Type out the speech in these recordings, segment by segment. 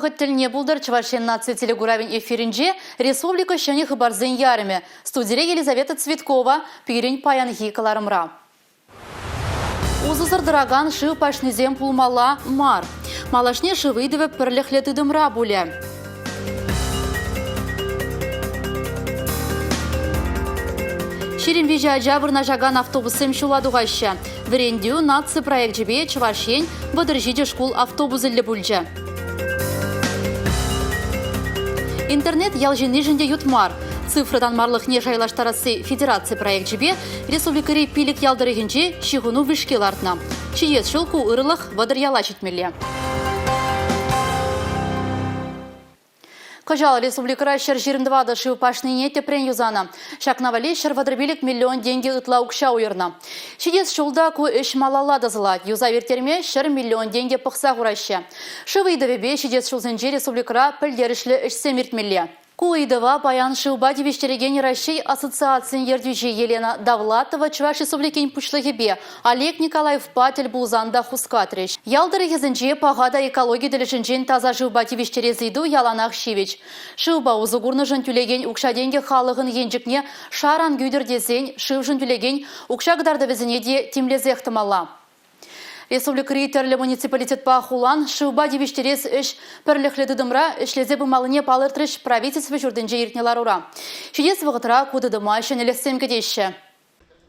вӑхӑт тӗлне пултӑр Чӑваш Ен наци телекуравӗн эфирӗнче республика ҫӗнӗ хыпарсен ярӑмӗ. Студире Елизавета Цветкова пирӗн паянхи кӑларӑмра. Усӑсӑр тӑракан шыв пашнисем пулмалла мар. Малашне шыв ыйтӑвӗ пӗрлӗхлӗ тытӑмра пулӗ. 23 ача вырнаҫакан автобуссем ҫула тухаҫҫӗ. Вӗрентӳ наци проекчӗпе Чӑваш Ен 37 шкул автобусӗллӗ пулчӗ. Интернет ял ҫыннишӗн те ют мар. Цифра танмарлӑхне шайлаштарасси федераци проекчӗпе республикӑри пилӗк ял тӑрӑхӗнче ҫыхӑну вышки лартнӑ. Ҫитес ҫул ку ырӑлӑх 30 яла ҫитмелле. Кӑҫал республикӑра 124 шыв пашнине тӗпрен юсанӑ. Ҫакна валли 135 миллион тенкӗ ытла укҫа уйӑрнӑ. Ҫитес ҫул та ку ӗҫ малалла тӑсӑлать. Юсав ирттерме 100 миллион тенкӗ пӑхса хураҫҫӗ. Шыв ыйтӑвӗпе ҫитес ҫулсенче республикӑра пӗлтерӗшлӗ ӗҫсем иртмелле. Ку ыйтӑва паян шывпа тивӗҫтерекен Раҫҫей ассоциацийӗн ертӳҫи Елена Довлатова Чӑваш Республикин Пуҫлӑхӗпе Олег Николаевпа тӗл пулсан та хускатрӗҫ. Ял тӑрӑхӗсенче паха та экологи тӗлӗшӗнчен таса шывпа тивӗҫтерес ыйту яланах ҫивӗч. Шывпа усӑ курнӑшӑн тӳлекен укҫа-тенкӗ халӑхӑн енчӗкне шар ан кӳтӗр тесен шывшӑн тӳлекен укҫа кӑтартӑвӗсене те тимлесех тӑмалла. Республикӑри тӗрлӗ муниципалитетпа хулан шывпа тивӗҫтерес ӗҫ пӗрлӗхлӗ тытӑмра ӗҫлесе пымаллине палӑртрӗҫ правительство ҫуртӗнче иртнӗ ларура. Ҫитес вӑхӑтра ку тытӑма ҫӗнӗлӗхсем кӗтеҫҫӗ.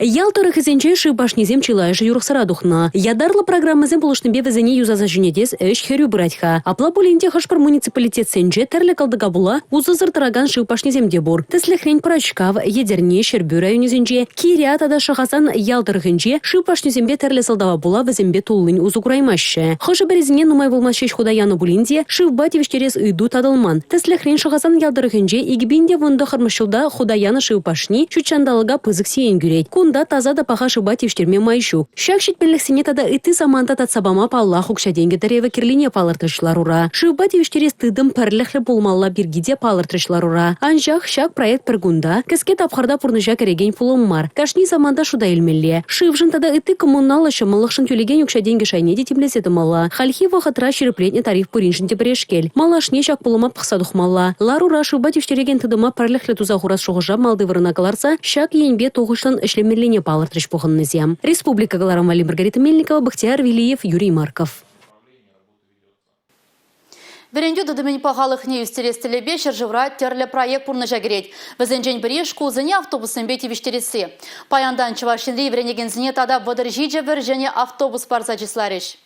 Ял тӑрӑхӗсенче шыв пашнисем чылайӑшӗ юрӑхсӑра тухнӑ. Ятарлӑ программӑсем пулӑшнипе вӗсене юсаса ҫӗнетес ӗҫ хӗрӳ пырать-ха. Апла пулин те хӑш-пӗр муниципалитетсенче тӗрлӗ кӑлтӑка пула усӑсӑр тӑракан шыв пашнисем те пур. Тӗслӗхрен, Пӑрачкав, Етӗрне, Ҫӗрпӳ районӗсенче, Киря тата Шӑхасан ял тӑрӑхӗнче шыв пашнисемпе тӗрлӗ сӑлтава пула вӗсемпе туллин усӑ кураймаҫҫӗ. Хӑшӗ-пӗрисене нумай пулмасть ҫеҫ хута янӑ пулин те шывпа тивӗҫтерес ыйту татӑлман. Тӗслӗхрен, Шӑхасан ял тӑрӑхӗнче 2019 ҫулта хута янӑ шыв пашни ҫут ҫанталӑка пысӑк сиен кӳрет. Кунта таса та паха шывпа тивӗҫтерме май ҫук. Ҫак ҫитменлӗхсене тата ытти саманта татса пама, паллах, укҫа-тенкӗ тӗревӗ кирлине палӑртрӗҫ ларура. Шывпа тивӗҫтерес тытӑм пӗрлӗхлӗ пулмалла пирки те палӑртрӗҫ ларура. Анчах ҫак проект пӗр кунта, кӗске тапхӑрта пурнӑҫа кӗрекен пулӑм мар. Кашни саманта шута илмелле. Шывшӑн тата ытти коммуналлӑ ҫӑмӑллӑхшӑн тӳлекен укҫа-тенкӗ шайне те тимлесе тӑмалла. Хальхи вӑхӑтра ҫирӗплетнӗ тариф пуриншӗн те пӗрешкел. Малашне ҫак пулӑма пӑхса тухмалла. Ларура шывпа тивӗҫтерекен тытӑма пӗрлӗхлӗ туса хурас шухӑша малти вырӑна кӑларса ҫак енпе тухӑҫлӑн ӗҫлемеллине палӑртрӗҫ пухӑннисем. Республика кӑларӑм валли Маргарита Мельникова, Бахтияр Велиев, Юрий Марков. Вӗрентӳ тытӑмӗн пахалӑхне ӳстерес тӗллевпе ҫӗршывра тӗрлӗ проект пурнӑҫа кӗрет. Вӗсенчен пӗри шкулсене автобуссемпе тивӗҫтересси. Паянтан Чӑваш Енри вӗренекенсене тата 37 вӗр-ҫӗнӗ автобус парса чысларӗҫ.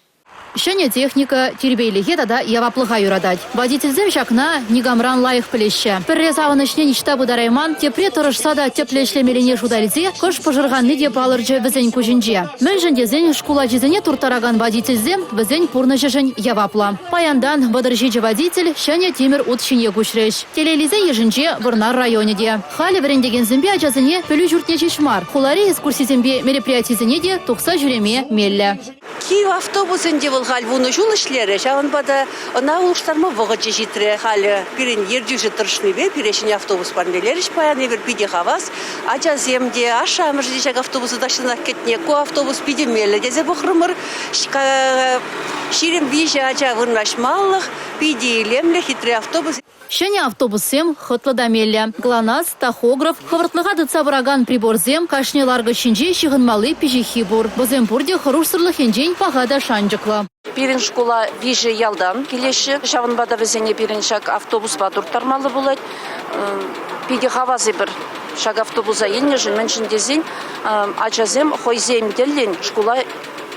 Ҫӗнӗ техника тирпейлӗхе тата яваплӑха юратать. Водительсем ҫакна никамран лайӑх пӗлеҫҫӗ. Пӗрре савӑнӑҫне ниҫта пытарайман, тепре тӑрӑшса та тӗплӗ ӗҫлемеллине шута илсе кӑшт пӑшӑрханни те палӑрчӗ вӗсен куҫӗнче. Мӗншӗн тесен шкул ачисене турттаракан водительсем вӗсен пурнӑҫӗшӗн яваплӑ. Паянтан 37 водитель ҫӗнӗ тимӗр ут ҫине куҫрӗҫ. Телейлисен йышӗнче Вӑрнар районӗ те. Халӗ вӗрентекенсемпе ачасене пӗлӳ ҫуртне ҫеҫ мар, хулари экскурсисемпе мероприятисене те тухса ҫӳреме меллӗ. Кив автобус ӗнтӗ вӑл халь вунӑ ҫул ӗҫлерӗ, ҫавӑнпа та ӑна улӑштарма вӑхӑчӗ ҫитрӗ. Халӗ пирӗн ертӳҫӗ тӑрӑшнипе пире ҫӗнӗ автобус парнелерӗҫ паян. Эпир питӗ хавас. Ачасем те, ашшӗ-амӑшӗ те ҫак автобуса таҫтанах кӗтнӗ. Ку автобус питӗ меллӗ тесе пӑхрӑмӑр. 23 ача вырнаҫмалӑх питӗ илемлӗ, хитре автобус. Ҫӗнӗ автобуссем хӑтлӑ та меллӗ. ГЛОНАСС, тахограф, хӑвӑртлӑха тытса пыракан приборсем, кашни ларкӑч ҫинче ҫыхӑнмалли пиҫиххи пур. Вӗсем пурте хӑрушсӑрлӑх енчен паха та шанчӑклӑ. Пирӗн шкула виҫӗ ялтан килеҫҫӗ. Ҫавӑнпа та вӗсене пирӗн ҫак автобуспа турттармалла пулать. Питӗ хавас эпир ҫак автобуса илнӗшӗн, мӗншӗн тесен ачасем хӑйсен тӗллӗн шкула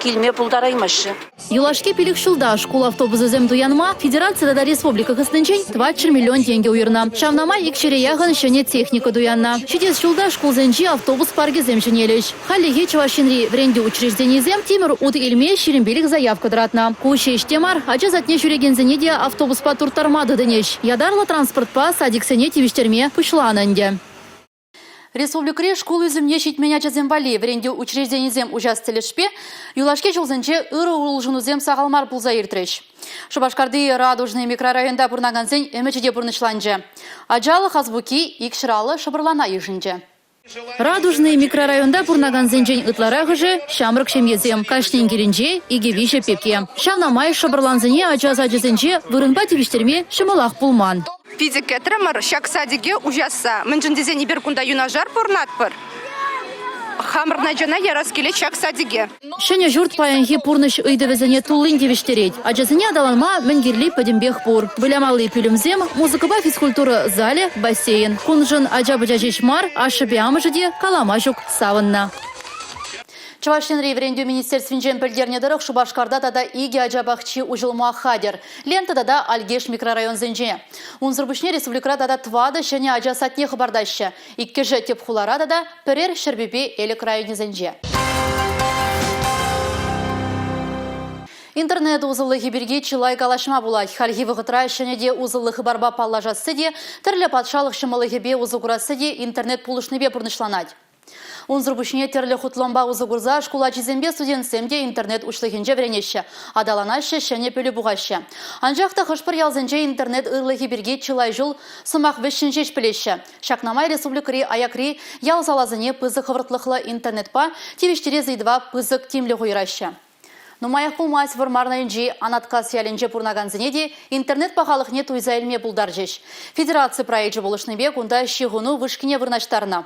килме пултараймаҫҫӗ. Юлашки пилӗк ҫулта шкул автобусӗсем туянма федераци тата республика хыснинчен 400 миллион тенкӗ уйӑрнӑ. Ҫавна май икҫӗре яхӑн ҫӗнӗ техника туяннӑ. Ҫитес ҫулта шкулсенчи автобус паркӗсем ҫӗнелӗҫ. Хальлӗхе Чӑваш Енри вӗрентӳ учрежденийӗсем тимӗр ут илме 25 заявка тӑратнӑ. Ку ҫеҫ те мар, ача садне ҫӳрекенсене те автобуспа турттарма тытӑнӗҫ. Ятарлӑ транспортпа садиксене тивӗҫтерме пуҫланӑ ӗнтӗ. Республикӑри шкул ӳсӗмне ҫитмен ачасем валли вӗрентӳ учрежденийӗсем уҫас тӗлӗшпе юлашки ҫулсенче ырӑ улшӑнусем сахал мар пулса иртрӗҫ. Шупашкарти Радужный микрорайонта пурӑнакансен ӗмӗчӗ те пурнӑҫланчӗ. Ачалӑх азбуки икҫӗр аллӑ шӑпӑрлана йышӑнчӗ. Радужный микрорайонта пурӑнакансенчен ытларахӑшӗ ҫамрӑк ҫемьесем. Кашнин килӗнче икӗ-виҫӗ пепке. Ҫавна май шӑпӑрлансене ача сачӗсенче вырӑнпа тивӗҫтерме ҫӑмӑлах пулман. Питӗ кӗтрӗмӗр ҫак садике уҫасса. Мӗншӗн тесен эпир кунта юнашар пурӑнатпӑр. Хамӑрӑн ачана ярас килет ҫак садике. Ҫӗнӗ ҫурт паянхи пурнӑҫ ыйтӑвӗсене туллин тивӗҫтерет. Ачасене аталанма мӗн кирли пӗтӗмпех пур. Вылямалли пӳлӗмсем, музыкӑпа физкультура залӗ, бассейн. Куншӑн ача-пӑча ҫеҫ мар, ашшӗпе амӑшӗ те калама ҫук савӑннӑ. Чӑваш Енри вӗрентӳ министерствинчен пӗлтернӗ тӑрӑх, Шупашкарта тата икӗ ача пахчи уҫӑлма хатӗр. Лента тата Альгеш микрорайонсенче. Унсӑр пуҫне республикӑра тата тӑватӑ ҫӗнӗ ача садне хӑпартаҫҫӗ. Иккӗшӗ тӗп хулара тата пӗрер Ҫӗрпӳпе Элӗк районӗсенче. Интернет усӑллӑхӗ пирки чылай калаҫма пулать. Хальхи вӑхӑтра ҫӗнӗ те усӑллӑ хыпарпа паллашасси те, тӗрлӗ патшалӑх ҫӑмӑллӑхӗпе усӑ курасси те интернет пулӑшнипе пурнӑҫланать. Унсӑр пуҫне тӗрлӗ хутлӑмпа усӑ курса шкул ачисемпе студентсем те интернет уҫлӑхӗнче вӗренеҫҫӗ, аталанаҫҫӗ, ҫӗнӗ пӗлӳ пухаҫҫӗ. Анчах та хӑш-пӗр ялсенче интернет ырлӑхӗ пирки чылай ҫул сӑмах вӗҫҫӗн ҫеҫ пӗлеҫҫӗ. Ҫакна май республикӑри аякри ял-саласене пысӑк хӑвӑртлӑхлӑ интернетпа тивӗҫтерес ыйтӑва пысӑк тимлӗх уйӑраҫҫӗ. Нумаях пулмасть Вӑрмар районӗнчи Анаткас ялӗнче пурӑнакансене те интернет пахалӑхне туйса илме пултарчӗҫ. Федераци проекчӗ пулӑшнипе кунта ҫыхӑну вышкине вырнаҫтарнӑ.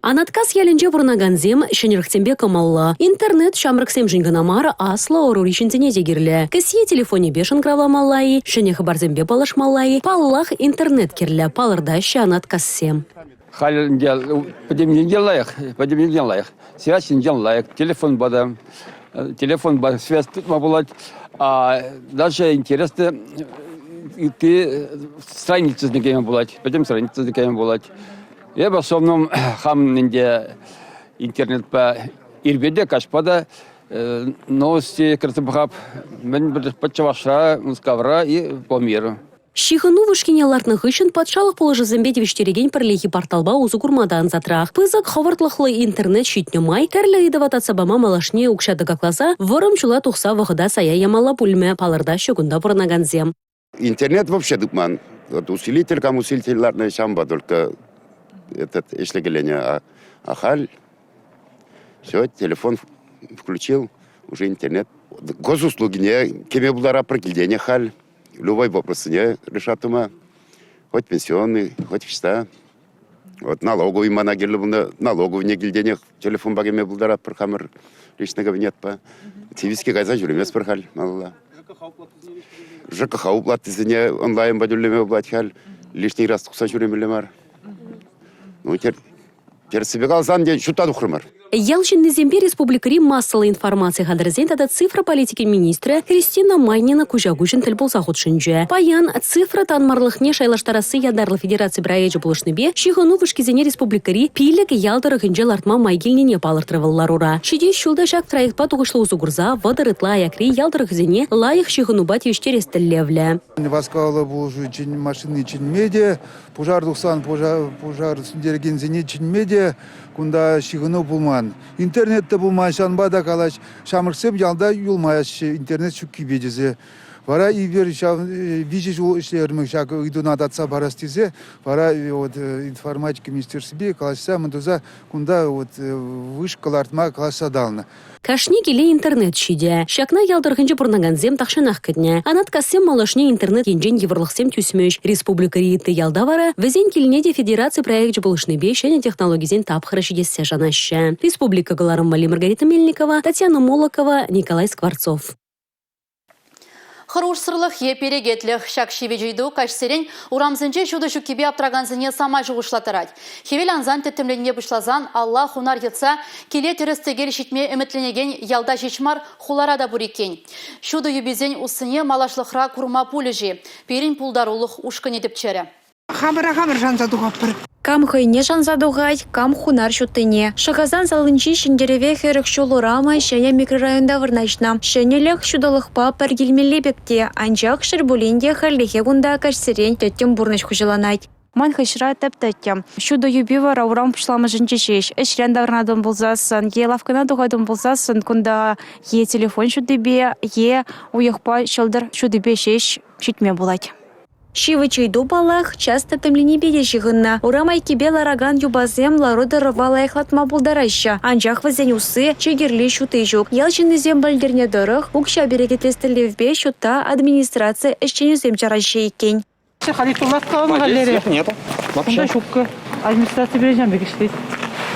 Анаткас ялӗнче пурӑнакансем ҫӗнӗлӗхсемпе кӑмӑллӑ. Интернет ҫамрӑксемшӗн кӑна мар, аслӑ ӑрури ҫынсене те кирлӗ. Кӗсье телефонӗпе шӑнкӑравламалла-и, ҫӗнӗ хыпарсемпе паллашмалла-и, паллах, интернет кирлӗ, палӑртаҫҫӗ анаткассем. Халь ӗнтӗ пӗтӗм енчен лайӑх, пӗтӗм енчен лайӑх. Связь енчен лайӑх, телефонпа та, телефонпа связь тытма пулать. А даже интересно ытти страницӑсене кӗме пулать, пӗтӗм страницӑсене кӗме пулать. Эпӗ в основном хам ӗнтӗ интернетпа ирпе те, каҫпа та новости кӗрсе пӑхап. Мӗн Чӑвашра, Мускавра и по миру. Ҫыхӑну вышкине лартнӑ хыҫҫӑн патшалӑх пулӑшӑвӗсемпе тивӗҫтерекен пӗрлехи порталпа усӑ курма та ансатрах. Пысӑк хӑвӑртлӑхлӑ интернет ҫитнӗ май тӗрлӗ ыйтӑва татса пама малашне укҫа тӑкакласа вӑрӑм ҫула тухса вӑхӑта сая ямалла пулмӗ, палӑртаҫҫӗ кунта пурӑнакансем. Интернет вообще тытман. Вот усилитель, кам усилитель лартнӑ, ҫавӑнпа только этот ӗҫлекеленӗ. А, а халь все, телефон включил, уже интернет. Госуслугине кӗме пултаратпӑр килтенех халь. Любой вопросыне решат тума. Хоть пенсионный, хоть ӑҫта. Вот налоговый мана кирлӗ пулнӑ, налоговыйне килтенех телефонпа кӗме пултаратпӑр хамӑр личный кабинетпа. Тивӗҫке кайса ҫӳреместпӗр халь малалла. ЖКХ уплаттисене онлайнпа тӳлеме пулать халь. Лишний раз тухса ҫӳремелле мар. Ну, Тӗрӗссипе каласан, тен, ҫутта тухрӑмӑр. Ял ҫыннисемпе республикӑри массӑллӑ информаци хатӗрӗсен тата цифра политикин министрӗ Кристина Майнина куҫа-куҫӑн тӗл пулса хутшӑнчӗ. Паян цифра танмарлӑхне шайлаштарасси ятарлӑ федераци проекчӗ пулӑшнипе ҫыхӑну вышкисене республикӑри пилӗк ял тӑрӑхӗнче лартма май килнине палӑртрӗ вӑл ларура. Ҫитес ҫул та ҫак проектпа тухӑҫлӑ усӑ курса 30 ытла аякри ял тӑрӑхӗсене лайӑх ҫыхӑнупа тивӗҫтерес тӗллевлӗ. Васкавлӑ пулӑшу машини чӗнме те, Пушар тухсан пушар сӳнтерекенсене чӗнме те кунта ҫыхӑну пулман. Интернет те пулман, ҫавӑнпа та калаҫ, ҫамрӑксем ялта юлмаҫҫӗ интернет ҫуккипе тесе. Вара эпир ҫав виҫӗ ҫул ӗҫлерӗмӗр ҫак ыйтуна татса парас тесе. Вара вот информатика министерствипе калаҫса мӗн туса кунта вот вышка лартма калаҫса татӑлнӑ. Кашни киле интернет ҫитӗ. Ҫакна ял тӑрӑхӗнче пурӑнакансем тахҫанах кӗтнӗ. Анаткассем малашне интернет енчен йывӑрлӑхсем тӳсмӗҫ. Республикӑри ытти ялта вара вӗсен килне те федераци проекчӗ пулӑшнипе ҫӗнӗ технологисен тапхӑрӗ ҫитессе шанаҫҫӗ. Республика кӑларӑм валли Маргарита Мельникова, Татьяна Молокова, Николай Скворцов. Хӑрушсӑрлӑх е перекетлӗх. Ҫак ҫивӗч ыйту каҫсерен урамсенче ҫутӑ ҫуккипе аптракансене самай шухӑшлаттарать. Хӗвел ансан тӗттӗмленме пуҫласан алла хунар йӑтса киле тӗрӗс-тӗкел ҫитме ӗмӗтленекен ялта ҫеҫ мар, хулара та пур иккен. Ҫутӑ юписен уссине малашлӑхра курма пулӗ-ши? Пирӗн пултарулӑх ушкӑнӗ тӗпчерӗ. Хамӑра хамӑр шанса тухатпӑр. Кам хӑйне шанса тухать, кам хунар ҫуттине. Шӑхасан салинчи Ҫӗнтерӗве 40 ҫул урамӗ ҫӗнӗ микрорайонта вырнаҫнӑ. Ҫӗнӗлӗх ҫутӑлӑхпа пӗр килмелле пек те, анчах шел пулин те хальлӗхе кунта каҫсерен тӗттӗм пурнӑҫ хуҫаланать. Ман хыҫра тӗп-тӗттӗм. Ҫутӑ юпи вара урам пуҫламӑшӗнче ҫеҫ. Ӗҫрен таврӑнатӑн пулсассӑн е лавккана тухатӑн пулсассӑн кунта е телефон ҫутипе, е уйӑхпа ҫӑлтӑр ҫутипе ҫеҫ ҫитме пулать. Ҫивӗч ыйту, паллах, час тӗттӗмленнипе те ҫыхӑннӑ. Урам айккипе ларакан юпасем лару-тӑрӑва лайӑхлатма пултараҫҫӗ. Анчах вӗсен усси, чи кирли ҫути ҫук. Ял ҫыннисем пӗлтернӗ тӑрӑх, укҫа перекетлес тӗллевпе ҫутта администраци ӗҫченӗсем чараҫҫӗ иккен. Халӗ ласкаланӑ лере. Нет, вообще. Унта ҫуккӑ. Администраци пирӗн пек ӗҫлет.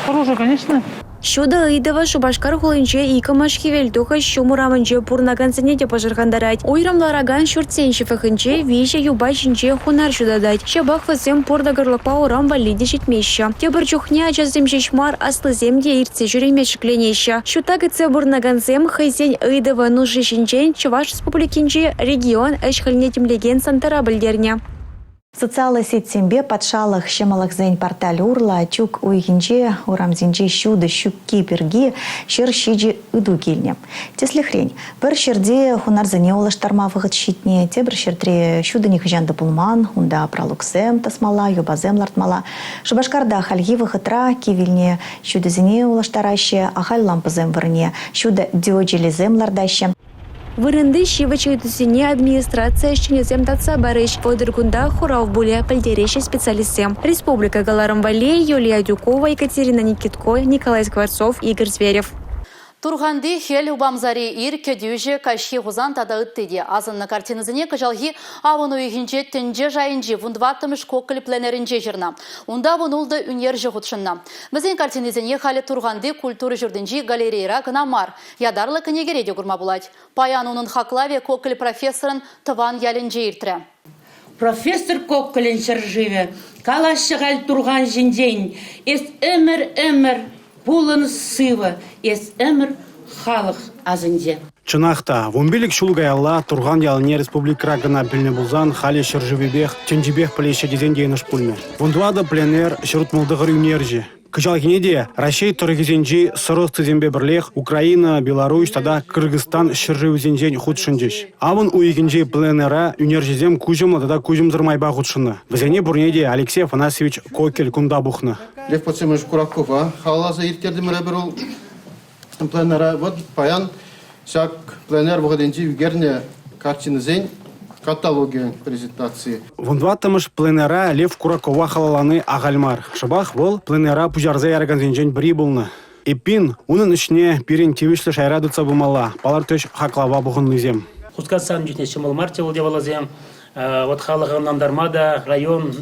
Хӑрушӑ, конечно. Ҫутӑ ыйтӑвӗ Шупашкар хулинче иккӗмӗш хӗвелтухӑҫ ҫум урамӗнче пурӑнакансене те пӑшӑрхантарать. Уйрӑм ларакан ҫуртсен ҫывӑхӗнче виҫӗ юпа ҫинче хунар ҫутатать. Ҫапах вӗсем пур тӑкӑрлӑкпа урам валли те ҫитмеҫҫӗ. Тепӗр чухне ачасем ҫеҫ мар, аслисем те иртсе ҫӳреме шикленеҫҫӗ. Ҫутта кӗтсе пурӑнакансем хӑйсен ыйтӑвӗ нуши ҫинчен Чӑваш Республикинчи регион ӗҫ-хӗлне тимлекен центра пӗлтернӗ. Социаллӑ сетьсемпе патшалӑх ҫӑмӑллӑхсен порталӗ урлӑ чӳк уйӑхӗнче урамсенче ҫутӑ ҫукки пирки 107 ыйту килнӗ. Тӗслӗхрен, пӗр ҫӗрте хунарсене улӑштарма вӑхӑт ҫитнӗ, тепӗр ҫӗртре ҫутӑ нихӑҫан та пулман, унта пралуксем тӑсмалла, юпасем лартмалла. Шупашкарта хальхи вӑхӑтра кивелнӗ ҫутӑсене улӑштараҫҫӗ, ахаль лампӑсем вырӑнне ҫутӑ диочӗлӗсем лартаҫҫӗ. Вырӑнти ҫивӗч ыйтусене администраци ӗҫченӗсем татса парӗҫ. 30 кунта хурав пулӗ, пӗлтереҫҫӗ специалистсем. Республика кӑларӑм валли Юлия Адюкова, Екатерина Никитко, Николай Скворцов, Игорь Зверев. Турханти хӗл Упамсари ир, кӗтӳҫӗ, каҫхи Хусан тата ытти те. Асӑннӑ картинӑсене кӑҫалхи авӑн уйӑхӗнче тӗнче шайӗнчи вунтӑваттӑмӗш Кокель пленэрӗнче ҫырнӑ. Унта вунултӑ ӳнерҫӗ хутшӑннӑ. Вӗсен картинисене халӗ Турханти культура ҫуртӗнчи галерейӑра кӑна мар, Ятарлӑ кӗнекере те курма пулать. Паян унӑн хаклавӗ Кокель профессорӑн тӑван ялӗнче иртрӗ. Профессор Кокелӗн ҫӗршывӗ калаҫҫӗ халь Турхан ҫинчен. Эс ӗмӗр-ӗмӗр пулӑн сывӑ, эс ӗмӗр халӑх асӗнче. Чӑнах та, вунпилӗк ҫул каялла Турхан ялне республикӑра кӑна пӗлнӗ пулсан халӗ ҫӗршывӗпех, тӗнчипех пӗлеҫҫӗ тесен те йӑнӑш пулмӗ. Вунтӑватӑ пленэр, 169 ӳнерҫӗ. Кӑҫалхине те Раҫҫей тӑрӑхӗсенчи сӑрӑ ӑстисемпе пӗрлех Украина, Беларуҫ тата Кыргызстан ҫӗршывӗсенчен хутшӑнчӗҫ. Авӑн уйӑхӗнчи пленэра ӳнерҫӗсем куҫӑмлӑ тата куҫӑмсӑр майпа хутшӑннӑ. Вӗсене пурне те Алексей Афанасьевич Кокель кунта пухнӑ. Лев Подсемович Куракова халалласа ирттертӗмӗр эпир ул пленэра. Вот паян ҫак пленэр вӑхӑтӗнче ӳкернӗ картинӑсен каталогӗ презентацийӗ. Вунтӑваттӑмӗш пленэра Лев Куракова халаллани ахаль мар. Шӑпах вӑл пленэра пуҫарса яракансенчен пӗри пулнӑ. Эппин, унӑн ӗҫне пирӗн тивӗҫлӗ шайра тытса пымалла, палӑртрӗҫ хаклава пухӑннисем. Хускатсан чухне ҫӑмӑл марччӗ вӑл япаласем. Вот халӑха ӑнлантарма та район,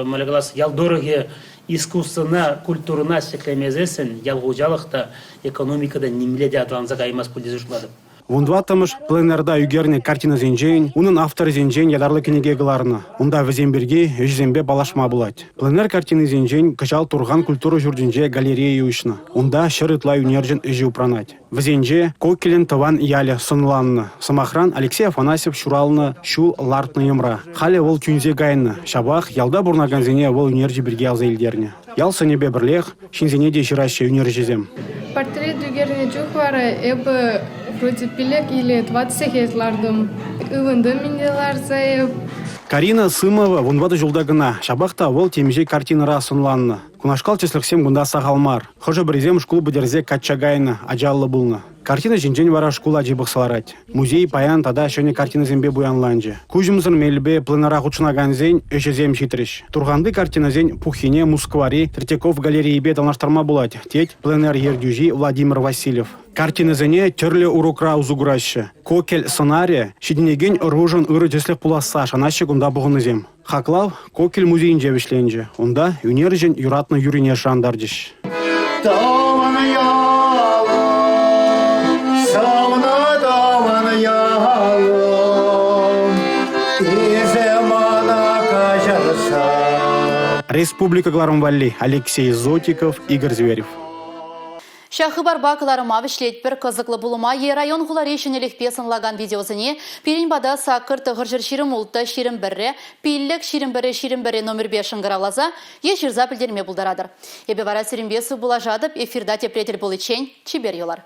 мӗнле калас, ял тӑрӑхӗ искусствӑна, культурӑна ҫӗклемесессӗн ял хуҫалӑх та, экономика та нимле те аталанса каймасть пуль тесе шутлатӑп. Вунтӑваттӑмӗш пленэрта ӳкернӗ картинӑсенчен, унӑн авторӗсенчен ятарлӑ кӗнеке кӑларнӑ. Унта вӗсем пирки ӗҫӗсемпе паллашма пулать. Пленэр картинисенчен кӑҫал Турхан культура ҫуртӗнче галерея уҫнӑ. Унта ҫӗр ытла ӳнерҫӗн ӗҫӗ упранать. Вӗсенче Кокелӗн тӑван ялӗ сӑнланнӑ. Сӑмахран, Алексей Афанасьев ҫуралнӑ ҫул лартнӑ йӑмра. Халӗ вӑл тӳнсе кайнӑ. Ҫапах ялта пурӑнакансене вӑл ӳнерҫӗ пирки аса илтернӗ. Ял сӑнӗпе пӗрлех ҫынсене те ҫыраҫҫӗ ӳнерҫӗсем. Портрет ӳкернӗ чух вара эпӗ вроде пилӗк или тӑват сехет лартӑм. Ывӑнтӑм ӗнтӗ ларса эп. Карина Сымова вунтӑватӑ ҫулта кӑна. Ҫапах та вӑл темиҫе картинӑра сӑнланнӑ. Кунашкал тӗслӗхсем кунта сахал мар. Хӑшӗ-пӗрисем шкул пӗтерсе качча кайнӑ, ачаллӑ пулнӑ. Картина ҫинчен вара шкул ачи пӑхса ларать. Музей паян тата ҫӗнӗ картинӑсемпе пуянланчӗ. Куҫӑмсӑр мелпе пленэра хутшӑнакансен ӗҫӗсем ҫитрӗҫ. Турханти картинӑсен пуххине Мускаври Третьяков галерейипе танлаштарма пулать, тет пленэр ертӳҫи Владимир Васильев. Картинӑсене тӗрлӗ урокра усӑ кураҫҫӗ. Кокель сӑнарӗ ҫитӗнекен ӑрушӑн ырӑ тӗслӗх пуласса шанаҫҫӗ кунта пухӑннисем. Хаклав Кокель музейӗнче вӗҫленчӗ. Унта ӳнерҫӗн юратнӑ юррине шӑрантарчӗҫ. Тӑван ялӑм, савнӑ тӑван ялӑм, эсӗ мана каҫарса. Республика кӑларӑм валли Алексей Зотиков, Игорь Зверев. Ҫак хыпарпа кӑларӑма вӗҫлетпӗр. Кӑсӑклӑ пулӑма е район-хулари ҫӗнӗлӗхпе сӑнлакан видеосене пирӗн пата саккӑр тӑхӑрҫӗр 26 21 пиллӗк 21 21 номерпе шӑнкӑравласа е ҫырса пӗлтерме пултаратӑр. Эпӗ вара сирӗнпе сывпуллашатӑп. Эфирта тепре тӗл пуличчен чипер юлар.